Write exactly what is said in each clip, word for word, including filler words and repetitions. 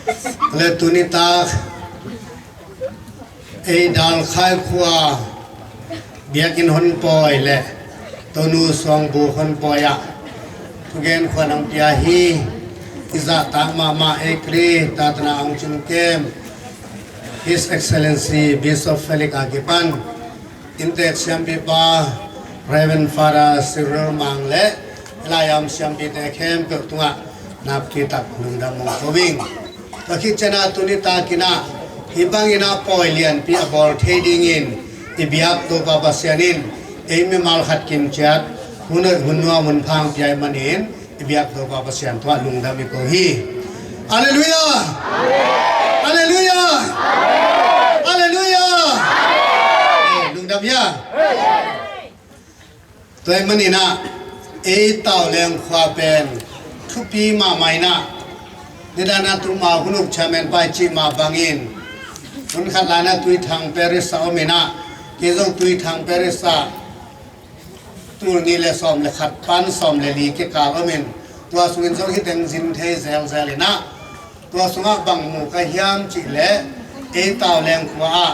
Le tuni tak ei Dalkhai khua biakinn honpawi le Tonu Suangbu honpawi ah thugen khua nang pia hi. I zahtak mahmah ei Khrih tatana hong cingkem His Excellency Bishop Felix a kipan inntek siampipa Reverend Father Cyril Mang le Lai Am siampite khempeuh tungah nakpi tak lungdam hong ko ing. Tua khit ciangin ah tuni takin ah hih bangin ah pawi lianpi a bawl thei dingin i biak Topa Pasian in ei mimal khat kim ciat hun hoih hun nuam hun phang pia ahih manin i biak Topa Pasian tungah lungdam i ko hi. Halleluiah! Halleluiah! Halleluiah! Eh, lungdam hia? Tua ahih manin ah ei Tauleng khua pen thupi mahmah in ah, nidang a tuma hun uk chairman pa i cih mah bangin hun khat lai-in ah Tuithang Parish ah om in ah, kei zong Tuithang Parish ah tul nih le sawm le khat pan sawm le li kikal om in, tua sungin zong hih teng zin thei zelzel in ah, tua sungah bang mu ka hiam cih leh ei Tauleng khua ah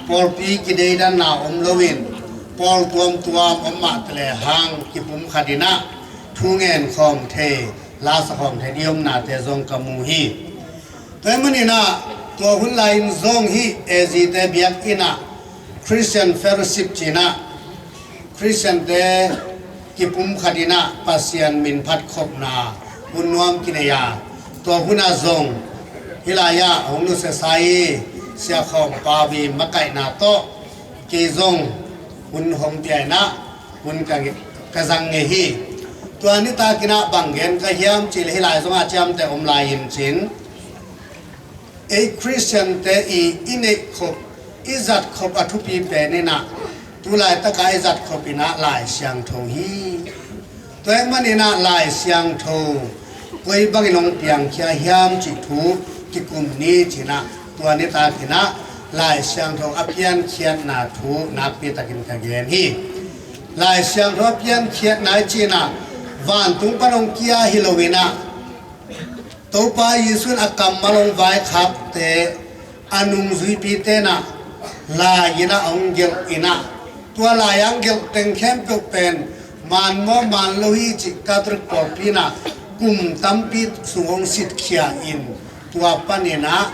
pawlpi kideidanna om loin pawl tuamtuam om mah ta lehang kipumkhat in ah thu ngen khawm thei, la sa khawm thei i omnate zong ka mu hi. Tua ahih manin ah tua hun lai-in zong hih A Z te biakinn ah Christian Fellowship ci-in ah Christian-te kipumkhat in ah Pasian min phatkhopna hun nuam kinei a, tua hun ah zong hih lai-ah hong nusiasa i Sia Khawm Pau i makaihna tawh kei zong hun hong pia in ah hun ka, ka zang ngei hi. Tua nitakin ah bang gen ka hiam cih leh hih lai zongah ciamteh om lai-in cin ei Christian-te i, i neihkhop, i zatkhop a thupi pen in ah tu laitaka i zatkhop in ah Lai Siangtho hi. Tua ahih manin ah Lai Siangtho koi bangin hong piangkhia hiam cih thu kikum ni ci-in ah tua nitakin ah Lai Siangtho a piankhiatna thu nakpi takin ka gen hi. Lai Siangtho a piankhiatna i cih in ah vantung pan hong kia hi lo in ah Topa Jesu in a kammal hong vaikhakte a nungzuipite in ah lai in ah hong gelh in ah, tua lai-a hong gelh teng khempeuh pen man maw man lo hi cih Catholic pawlpi in ah kum tampi sung hong sitkhia in, tua panin ah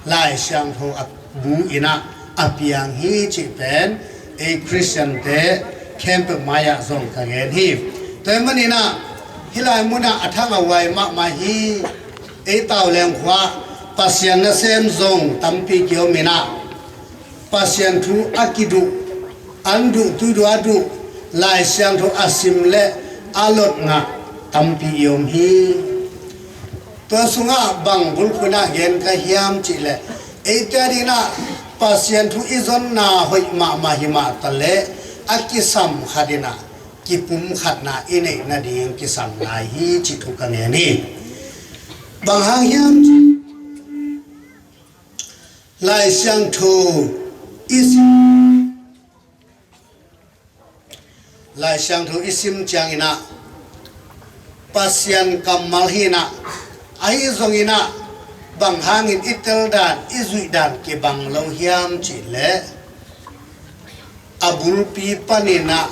Lai Siangtho a bu in ah a piang hi cih pen ei Christian-te khempeuh mai-ah zong ka gen hi. Tua ahih manin ah hih lai munah a thang a huai mahmah hi. Ei Tauleng khua Pasian nasem zong tampi kiom in ah Pasian thu a kiduh, an duh, tui duh a duh, Lai Siangtho a sim le a lot ngah tampi i om hi. Tua sungah bang bulphuh in ah gen ka hiam cih leh eite ading in ah Pasian thu i zonna hoih mahmah hi mah ta leh a kisam khat in ah kipumkhatna i neih nading kisam lai hi cih thu ka ngen hi. Bang hang hiam cih Lai Siangtho i sim, Lai Siangtho i sim ciangin ah Pasian kammal hi in ah, ahi zongin ah bang hangin i tel dan, i zuih dan kibang lo hiam cih leh a bulpi panin ah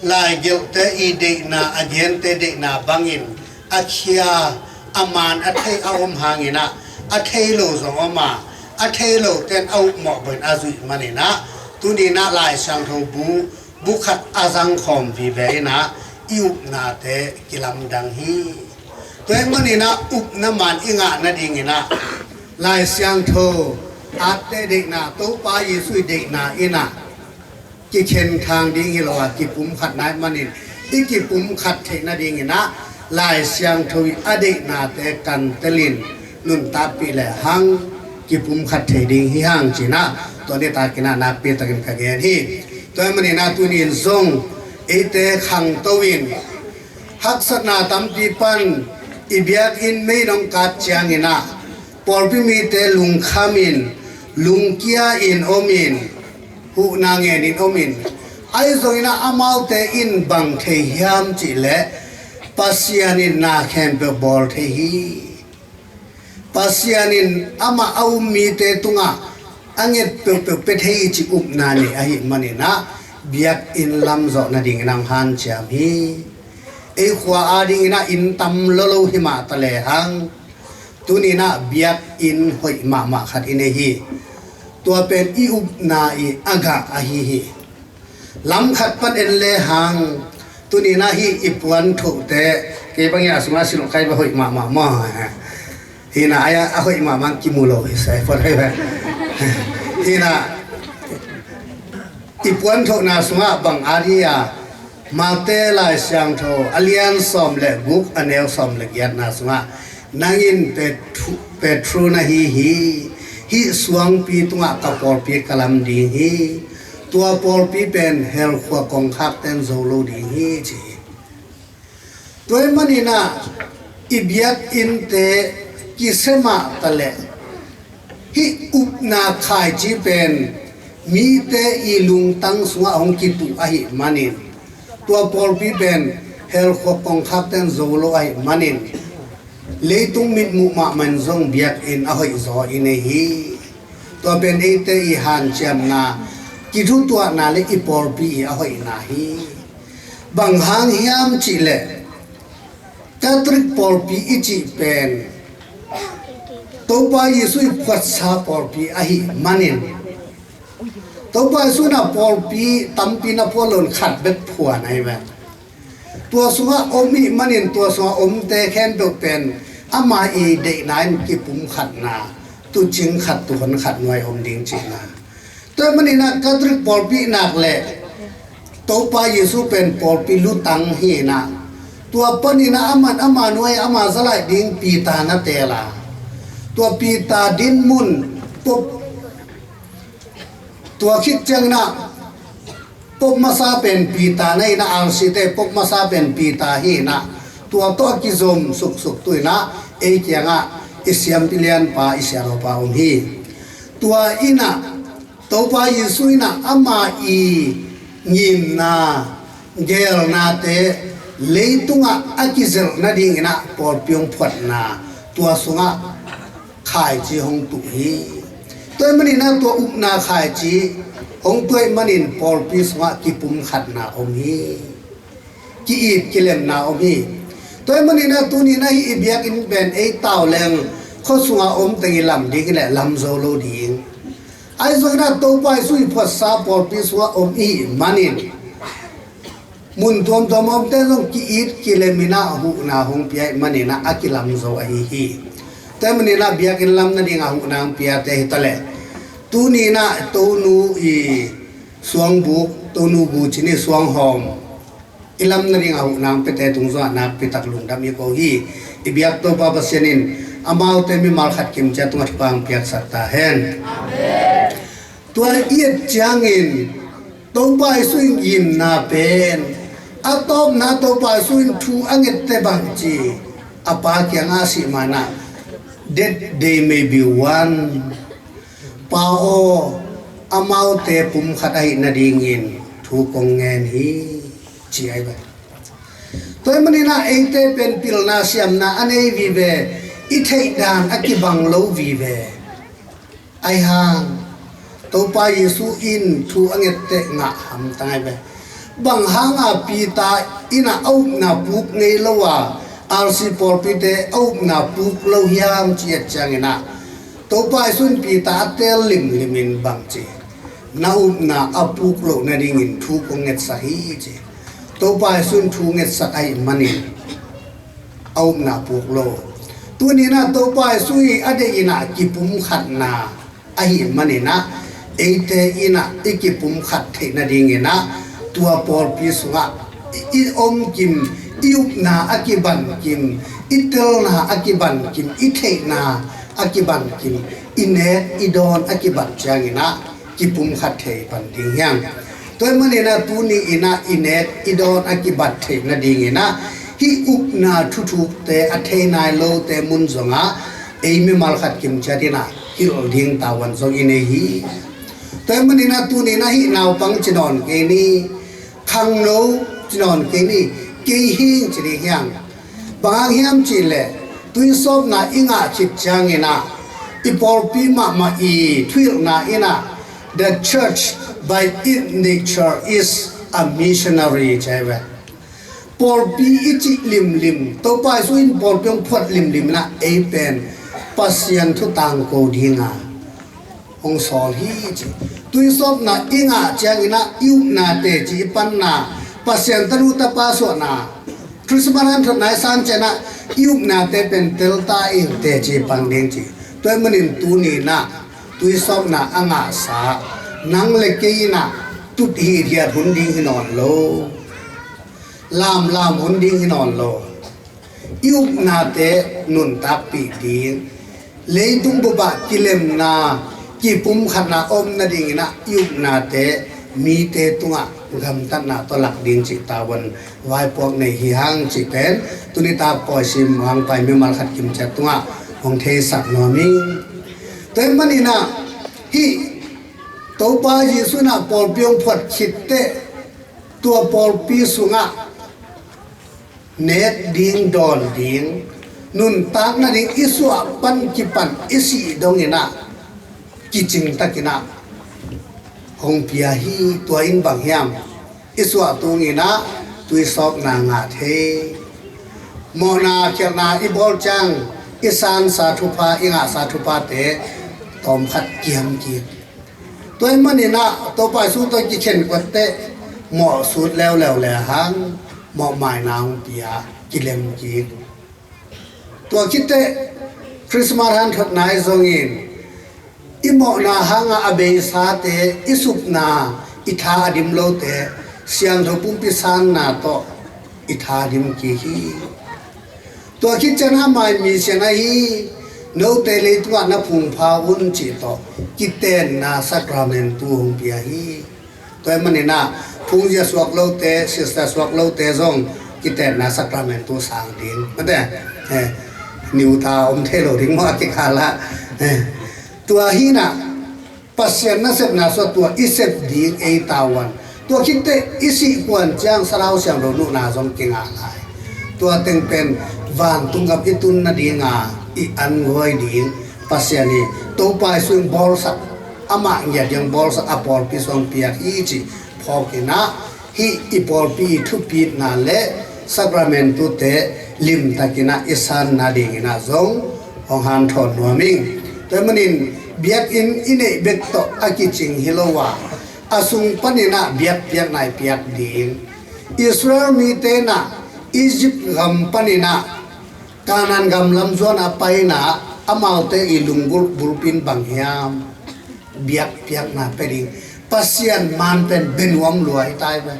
laigelhte i deihna, a gente deihna bangin a khia, a man a thei a om hangin ah a thei lo zong om a, a thei lote in a upmawh bangin a zuih manin ah tuni in ah Lai Siangtho bu, bu khat a zangkhawm vive in ah i upnate kilamdang hi. Tua ahih manin ah upna man i ngah nadingin ah Lai Siangtho atte deihna, Topa Jesu i deihna in ah kikhenkhang ding hi lo a, kipumkhat na ahih manin i kipumkhat theih nadingin ah Lai Siangtho i a deihnate kan telin nuntakpih lehang kipumkhat thei ding hi hang ci-in ah tua nitakin ah nakpi takin ka gen hi. Tua ahih manin ah tuni in zong eite khangto in haksatna tampi pan i biakinn mei in hong kat ciangin ah pawlpi mite lungkham in, lungkia in om in, huhna ngen in om in, ahi zongin ah amaute in bang thei hiam cih leh Pasian in na khempeuh bawl thei hi. Pasian in amah a um mite tungah a nget peuhpeuh pia thei i cih upna nei ahih manin ah biakinn lam zawh nadingin hong hanciam hi. Ei khua adingin ah inn tam lolo hi mah ta lehang, tuni-in ah biakinn hoih mahmah khat i nei hi. Tua pen i upna i a gah ahi hi. Lam khat pan en lehang, tuni-in ah hih i puanthohte, kei bang i a sungah silh kai bang hoih mahmah maw. Hi-in ah a hoih mahmah kimu lo hi sai phot hi bang. Hi-in ah i puanthohna sungah bang a di a, Mate Lai Siangtho a lian sawm le guk, a neu sawm le giatna sungah, nang in Petru, Petru na hi hi. Hih suangpi tungah ka pawlpi ka lam ding hi. Tua pawlpi pen hell khua kongkhakte in zo lo ding hi, ci hi. Tua ahih manin ah i biakinnte kisia mah ta leh, hih upna khaici pen mite i lungtang sungah hong kituh ahih manin, tua pawlpi pen hell khua kongkhakte in zo lo ahih manin, leitung mitmuh mahmah in zong biakinn a hoihzaw i nei hi. Tua pen eite i hanciamna, kithutuahna le i pawlpi i a hoihna hi. Bang hang hiam cih leh, Catholic pawlpi i cih pen Topa Jesu i phuatsa pawlpi ahih manin, Topa Jesu in ah pawlpi tampi na phuan lo in khat bek phuan ahi ve. Tua sungah om i hih manin tua sungah omte khempeuh pen ama i deihna in kipumkhatna, tuucing khat, tuuhon khat nuai om ding cihna. Tua ahih manin ah Catholic pawlpi nak leh Topa Jesu pen pawlpi lutang hi-in ah, tua panin ah aman ama nuai ama zalaih ding Peter na teel a, tua Peter dinmun Pope, tua khit ciangin ah Pope masa pen Peter na hi-in ah, R C te Pope masa pen Peter hi-in ah, tua tawh a kizom suksuk tu-in ah ei kiangah i siampi lianpa, i sialawpa om hi. Tua in ah Topa Jesu in ah ama i ngimna, geelnate leitungah a kizelh nadingin ah pawlpi hong phuatna, tua sungah khaici hong tuh hi. Tua ahih manin ah tua upna khaici hong tuah ahih manin pawlpi sungah kipumkhatna om hi. Ki-it kilemna om hi. Tua ahih manin ah tuni-in ah hih i biakinn pen ei tau leng khua sungah om teng i lam ding hi leh lam zo lo ding. Ahi zongin ah Topa Jesu i phuatsa pawlpi sungah om i hih manin, mun tuamtuam a omte zong ki-it kilem in ah huhna hong pia ahih manin ah a kilam zo ahi hi. Tua ahih manin ah biakinn lam nading a huhna hong piate hi ta leh, tuni-in ah Tonu i suangbuk, Tonu Gu Cin i suanghawm i lam nading a huhna hong piate tung zongah nakpi tak lungdam i ko hi. I biak Topa Pasian in amaute mimal khat kim ciat tungah thupha hong piaksak ta hen. Tua i et ciangin Topa Jesu i ngimna pen, a tawpna Topa Jesu in thu a ngette bangci, a Pa kiangah a sih ma-in ah, "That they may be one. Pa aw, amaute pumkhat ahih nadingin thu kong ngen hi," ci ahi bang. Tua ahih manin ah eite pen pilna siamna a nei vive, i theih dan a kibang lo vive. Ahi hang Topa Jesu in thu a ngette ngah hamtang ahi ve. Bang hanga Peter in ah a upna puk ngei lo a, R C pawlpite a upna puk lo hiam ci et ciangin ah, Topa Jesu in Peter a teel limlim in bang ci, "Na upna a puk loh nadingin thu kong ngetsak hi," ci. Topa Jesu in thu ngetsak ahih manin a upna puk lo. Tuni-in ah Topa Jesu i a deih in ah kipumkhatna ahih manin ah, eite in ah i kipumkhat theih nadingin ah, tua pawlpi sungah i, i omkim, i upna a kibankim, i telna a kibankim, i theihna a kibankim, i nek i dawn a kibat ciangin ah kipumkhat thei pan ding hi hang. Tua ahih manin ah tuni-in ah i nek i dawn a kibat theih nadingin ah, hih upna thuthukte a thei nai lote mun zongah ei mimal khat kim ciat in ah hilh ding tavuan zong i nei hi. Tua ahih manin ah tuni-in ah hih naupang ci nawn kei ni, khangno ci nawn kei ni, kei hing ci ding hi hang. Bang hang hiam cih leh, Tuisawpna i ngah khit ciangin ah, i pawlpi mahmah i thuhilhna in ah, the church by its nature is a missionary, ci hi ve. Pawlpi i cih limlim, Topa Jesu in pawlpi hong phuat limlim in ah, ei pen Pasian thu tangko ding a hong sawl hi, ci. Tuisawpna i ngah ciangin ah, i upna teci, i panna, Pasian tanu tapa suahna, Christmas hanthotna i san ciangin ah, i upnate pen telta in teci pan ding, ci. Tua ahih manin tuni in ah, tuisawpna a ngahsa nang le kei in ah, tut hithiat hun ding hi nawn lo, lamlam hun ding hi nawn lo. I upnate nuntakpih ding, leitung bupah kilemna, kipumkhatna om nadingin ah, i upnate mite tungah gamtatna tawh lak ding cih tavuan vaipuak nei hi hang, cih pen tuni tak pawisim hong pai mimal khat kimciat tungah hong theisak nuam ing. Tua ahih manin ah, hih Topa Jesu in ah pawlpi hong phuat khit teh, tua pawlpi sungah nek ding, dawn ding, nuntak nading i suah pan kipan i sih dongin ah, kicing takin ah hong pia hi. Tua in bang hiam, i suah tungin ah tuisawpna ngah thei, mawhna khialhna i bawl ciang, i sansa thupha, i ngahsa thuphate tawmkhat kiam kik. Tua ahih manin ah Topa Jesu tawh kikhen kuat teh, mawhsut leuleu le hang, mawhmaina hong pia, kilem kik. Tua khit teh, Christmas hanthotna i zongin, i mawhna hangah a beisate, i supna, i tha a dim lote, siangtho pumpi sanna tawh i tha dim kik hi. Tua khit ciangin ah, "Amah in mission ahi, note leitungah na phungpha un," cih tawh kitenna sacramentu hong pia hi. Tua ahih manin ah, phungzia suak lote, sister suak lote zong kitenna sacramentu sang ding, mate, eh, niuta om thei lo ding maw, a kikal ah, eh, tua hi in ah, Pasian nasepna sua tua i sep ding ei tavuan. Tua khit teh i sih kuan ciang Sathau Siangtho nuhna zong kingah lai. Tua teng pen vantung gam i tun nadinga i an guai ding, Pasian i Topa Jesu in bawlsak, amah ngiat ding bawlsak a pawlpi sung piak hi cih phawk in ah, hih i pawlpi i thupitna le sacramentute limtakin ah i sanna dingin ah zong hong hanthawn nuam ing. Tua ahih manin biakinn i neih bek tawh a kicing hi lo a, a sung panin ah biakpiakna i piak ding. Israel mite in ah Egypt gam panin ah Kanaan gam lam zuan a pai in ah, amaute i lunggulh bulpi in bang hiam, biakpiakna pia ding. Pasian maan pen bia nuam lua hi tai ve.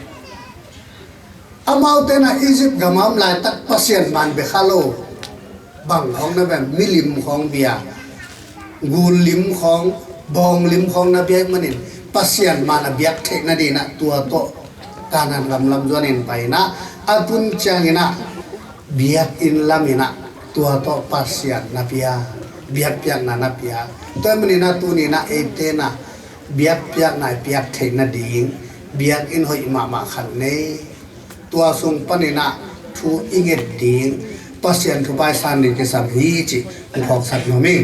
Amaute in ah Egypt gam a om laitak Pasian maan bia kha lo. Bang khawng na bia, milim khawng bia, gul lim khawng, bawng lim khawng na bia ahih manin, Pasian maan a biak theih nadingin ah tua tawh Kanaan gam lam zuan in pai in ah, a tun ciangin ah biakinn lam in ah tua tawh Pasian na pia, biakpiakna na pia. Tua ahih manin ah tuni in ah eite in ah biakpiakna i piak theih nading biakinn hoih mahmah khat nei. Tua sung panin ah thu i nget ding, Pasian thupha i san ding kisam hi cih hong phawksak nuam ing.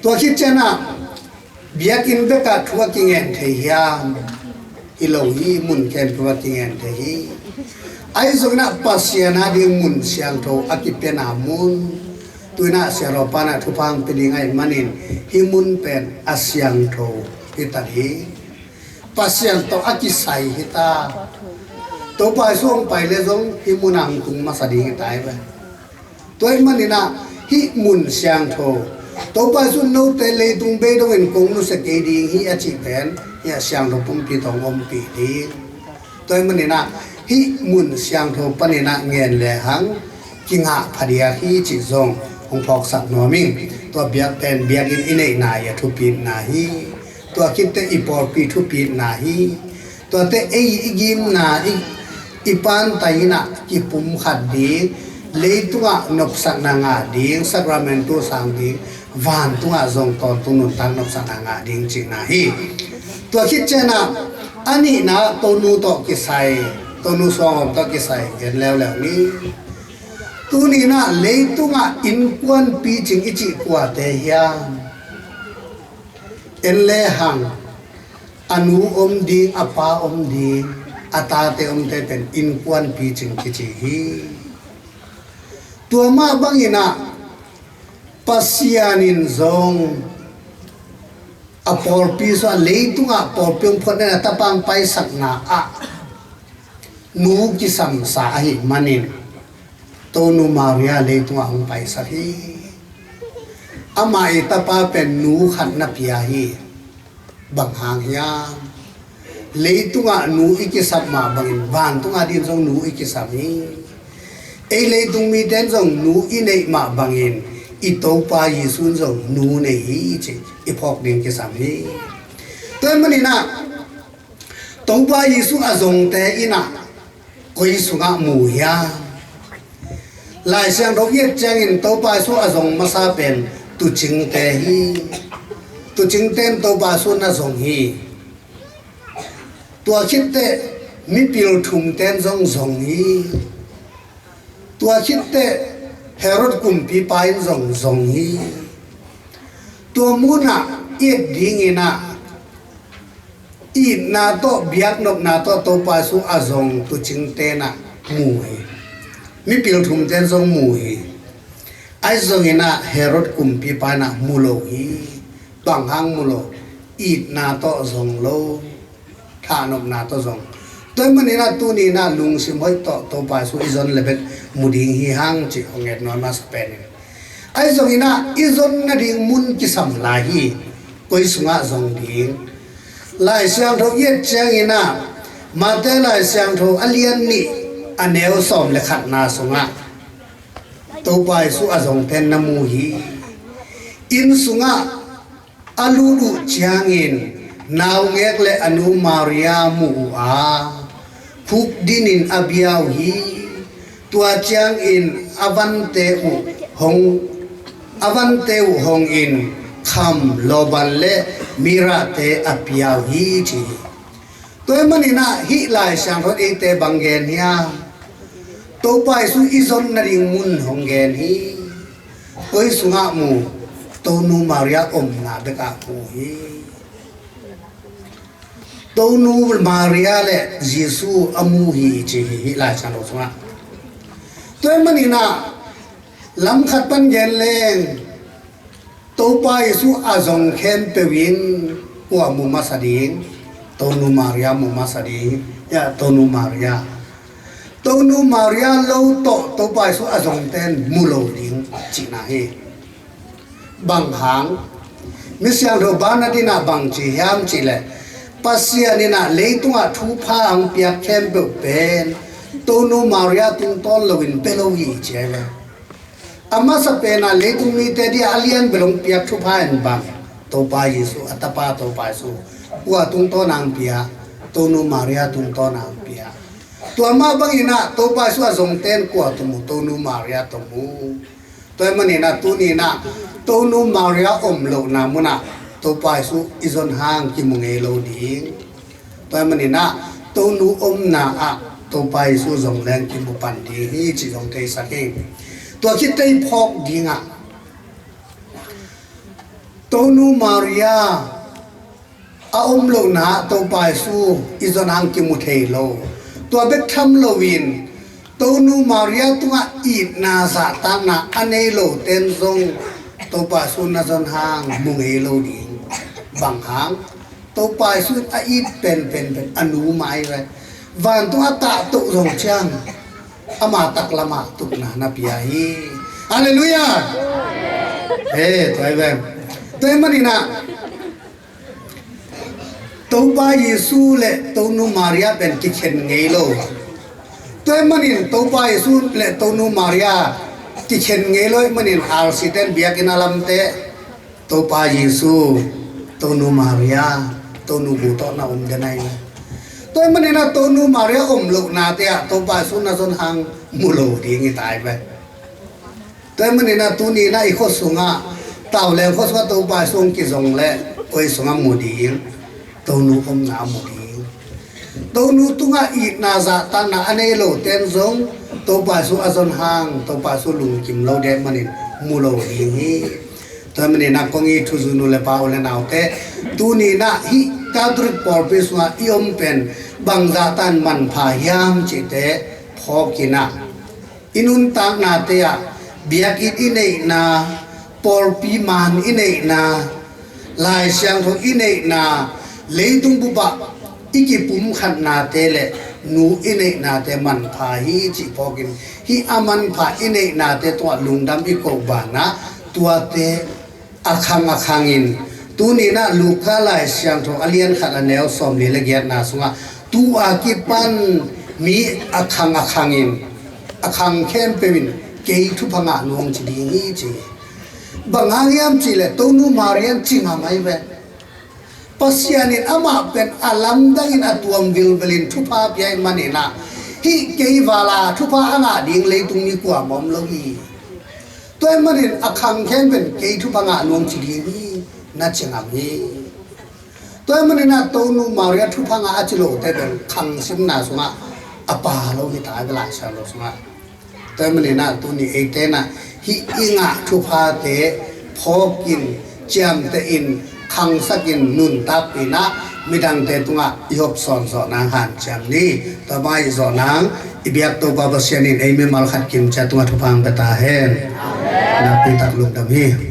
Tua khit ciangin ah biakinn bekah thu a kingen thei hiam? Hi lo hi, mun khempeuh ah kingen thei hi. Ahi zongin ah Pasian a ding mun siangtho a kipiana mun, tu in ah siarawpa in ah thupha hong pia ding ahih manin, hih mun pen a siangtho hi ta hi. Pasian tawh a kisai hi ta. Topa Jesu hong pai leh zong hih mun ah hong tung masa ding hi ta hi ve. Tua ahih manin ah hih mun siangtho, Topa Jesu in note leitung bei dongin kong nusia kei ding hi a cih pen, hih a siangtho pumpi tawh hong ompih ding. Tua ahih manin ah hih mun siangtho panin ah ngen lehang kingah phadiak hi cih zong hong phawksak nuam ing. Tua biak pen biakinn i neihna i a thupitna hi. Tua khit teh i pawlpi thupitna hi. Tuate ei i gimna, i, i pantai in ah kipumkhat ding, leitungah nopsakna ngah ding, sakramentu sang ding, vantungah zong tawntung nuntak nopsakna ngah ding cihna hi. Tua khit ciangin ah a nihna Tonu tawh kisai, Tonu suangawm tawh kisai gen leuleu ni. Tuni-in ah leitungah innkuan picing i cih kuate hiam? En le hang, a nu om ding, a pa om ding, a tate omte pen innkuan picing kici hi. Tua mah bangin ah Pasian in zong a pawlpi sungah, leitungah pawlpi hong phawk nading a tapa hong paisakna ah nu kisamsa ahih manin Tonu Maria leitungah hong paisak hi. Amah i tapa pen nu khat na pia hi. Bang hang hiam? Leitungah nu i kisam mah bangin vantung adingin zong nu i kisam hi. Ei leitung mite in zong nu i neih mah bangin i Topa Jesu in zong nu nei hi ci i phawk ding kisam hi. Tua ahih manin ah Topa Jesu a zongte in ah koi sungah mu hiam? Lai Siangtho i et ciangin Topa Jesu a zong masa pen tuucingte hi. Tuucingte in Topa Jesu na zong hi. Tua khit teh mipil thumte in zong zong hi. Tua khit teh Herod kumpipa in zong zong hi. Tua munah i et dingin ah itna tawh, biaknopna tawh Topa Jesu a zong tuucingte in ah mu hi. Mipil thumte in zong mu hi. Ahi zongin ah Herod kumpipa in ah mu lo hi. Bang hang mu lo? Itna tawh zong lo, thahnopna tawh zong. Tua ahih manin ah tuni-in ah lungsim hoih tawh Topa Jesu i zon le bek mu ding hi hang ci hong nget nuam masa pen in. Ahi zongin ah i zon nading mun kisam lai hi. Koi sungah zong ding? Lai Siangtho i et ciangin ah Mate Lai Siangtho a lian nih, a neu sawm le khatna sungah Topa Jesu a zongte in na mu hi. Inn sungah a lut uh ciangin naungek le a nu Maria mu uh a, phuk dinin a bia uh hi. Tua ciangin a vante uh hong, a vante uh hongin kham, lawban le mirate a pia uh hi ci hi. Tua ahih manin ah hih Lai Siangtho in eite bang gen hiam? Topa Jesu i zon nading mun hong gen hi. Koi sungah mu? Tonu Maria omna bekah mu hi. Tonu Maria le Jesu a mu hi ci hi hih Lai Siangtho sungah. Tua ahih manin ah lam khat pan gen leng, Topa Jesu a zong khempeuh in kua mu masa ding? Tonu Maria mu masa ding. Ya, Tonu Maria. Tonu Maria lo tawh Topa Jesu a zongte in mu lo ding cihna hi. Bang hang? Misiangtho Bernard in ah bang ci hiam cih leh, Pasian in ah leitungah thupha hong piak khempeuh pen Tonu Maria tungtawn loin pia lo hi ci hi ve. A masa pen ah leitung mite adingin a lian bel hong piak thupha in bang? Topa Jesu, a tapa Topa Jesu. Kua tungtawn a hong pia? Tonu Maria tungtawn a hong pia. Tua mah bangin ah Topa Jesu a zongte in kua tungah mu? Tonu Maria tungah mu. Tua ahih manin ah tuni-in ah Tonu Maria om lohna munah Topa Jesu i zon hang kimu ngei lo ding. Tua ahih manin ah Tonu omna ah Topa Jesu zong leng kimu pan ding hi cih zong theisak hi. Tua khit teh i phawk dingah Tonu Maria a om lohna ah Topa Jesu i zon hang kimu thei lo. Tua bek tham loin Tonu Maria tungah itna zahtakna a nei lote in zong Topa Jesu na zon hang mu ngei lo ding. Bang hang? Topa Jesu in a it penpen pen a nu mah hi ve. Vantung a tahtoh zong ciang ama taklamah tukna na pia hi. Halleluiah. He, tua hi ve. Tua ahih manin ah Topa Jesu le Tonu Maria pen kikhen ngei lo. Tua ahih manin Topa Jesu le Tonu Maria kikhen ngei lo ahih manin R C ten biakinn a lamte Topa Jesu, Tonu Maria, Tonu bu tawh na om den ahi. Tua ahih manin ah Tonu Maria om lohnate ah Topa Jesu na zon hang mu lo ding hi ta hi ve. Tua ahih manin ah tuni-in ah i khua sungah, Tawleng khua sungah Topa Jesu hong kizong leh koi sungah mu ding? Tonu omna ah mu ding. Tonu tungah itna zahtakna a nei lote in zong Topa Jesu a zon hang Topa Jesu lungkim lo dek manin mu lo ding hi. Tua manin ah kong it thuzui nu le pa, u le naute, tuni in ah hih Catholic pawlpi sungah i om pen bangzah tan manpha hiam cihte phawk in ah, i nuntaknate ah biakinn i neihna, pawlpi maan i neihna, Lai Siangtho i neihna, leitung bup ah i kipumkhatnate le nu i neihnate manpha hi cih phawk in, hih a manpha i neihnate tungah lungdam i koh banah tuate a khang a khangin, tuni in ah Luka Lai Siangtho a lian khat a neu sawmli le giatna sungah, tu a kipan mi a khang a khangin, a khang khempeuh in kei thupha ngah nuam ci ding hi ci. Bang hang hiam cih leh Tonu Maria in ci ngam ahi ve. Pasian in amah pen a lamdangin a tuam vilvelin thupha pia ahih manin ah, hih kei val a thupha a ngah ding leitung mi kuamah om lo hi. Tua ahih manin a khang khempeuh in kei thupha ngah nuam ci ding hi, na ci ngam hi. Tua ahih manin ah Tonu Maria thupha ngah a ci lote pen khang simna sungah a pha lo hi ta, a Lai Siangtho sungah. Tua ahih manin ah tuni eite in ah hih i ngah thuphate phawk in, ciamteh in, khangsak in, nuntakpih in ah midangte tungah i hawm sawn zawh nang hanciam ni. Tua bang i zawh nang i biak Topa Pasian in ei mimal khat kim ciat tungah thupha hong pia ta hen. Nakpi tak lungdam hi.